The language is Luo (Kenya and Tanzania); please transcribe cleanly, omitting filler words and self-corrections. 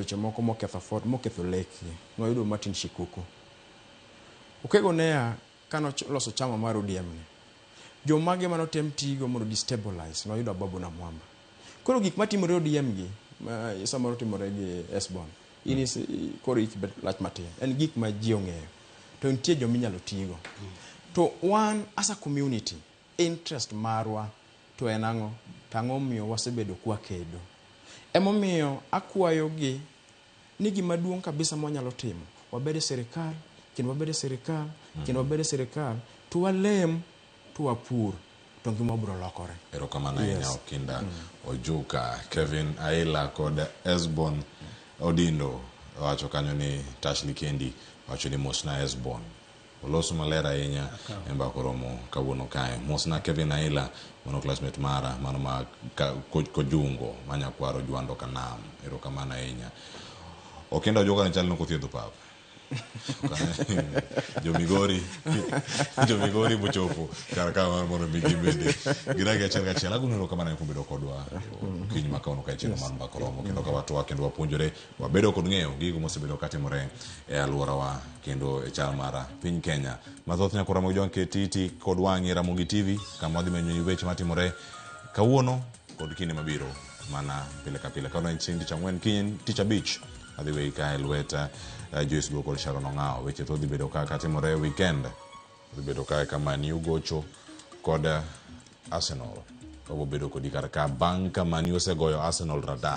weche moko moketho Ford, moketho leke. Nwayudo Martin Shikuku. Okego Neya kano loso chama mar ODM ni. Jomage manotem tigo mondo destabilize, nwayudo Ababu Namwamba. Koro gik matimore ODM gi, ma samoro timore gi Esbon, in is, koro ik bet lach matin. En gik ma ji ong'eyo. To nitie joma inyalo tigo. To wan as a community, interest marwa to en ang'o? To ang'o momiyo wasebedo kwakedo? Emomiyo akwayogi ni gima duong' kabisa mwanyalo timo, wabed e sirikal, kendo wabed e sirikal, kendo wabed e sirikal, to walem, to wapur, to ngima biro lokore. Erokamano ahinya Yes. Okinda Ojuka, Kevin Aila kod Esbon Odindo wacho kanyo ni Tashley Kendi wacho ni mosna Esbon. Oloso maler ahinya e mbaka oromo kawuono kae. Mosna Kevin Aila, mano classmate mara, mano ma Kojungo, ma nyakwaro Jwando Kanam. Erokamano ahinya. Okinda Ojuka ne chal ni ok othiedho pap. Jo Migori bochopo kar ka mar mondo mi gin bende giragi achiel kachiel. Agoni erokamano kuom bedo kodwa okinyi ma kawuono ka e chenro mar mbaka oromo kendo ka watwak kendo wapuonjore wabedo kod ng'eyo gigo mosebedo katimore e alworawa kendo e chal mar piny Kenya. Mathoth nyaka Ramogi Jwang' ket iti kod wang'i Ramogi TV kama wadhi menyo weche matimore kawuono kod kinde mabiro mana pile ka pile. Kawuono en chieng' tich ang'wen, kiny tich abich adhi weyi ka e lwet Joyce Luo kod Sharon Ong'awo. Weche thoth dhi bedo kaka timore weekend. Dhi bedo kae ka Man U gocho kod Arsenal. Wabo bedo kodi kar ka bang' ka Man U osegoyo Arsenal radar.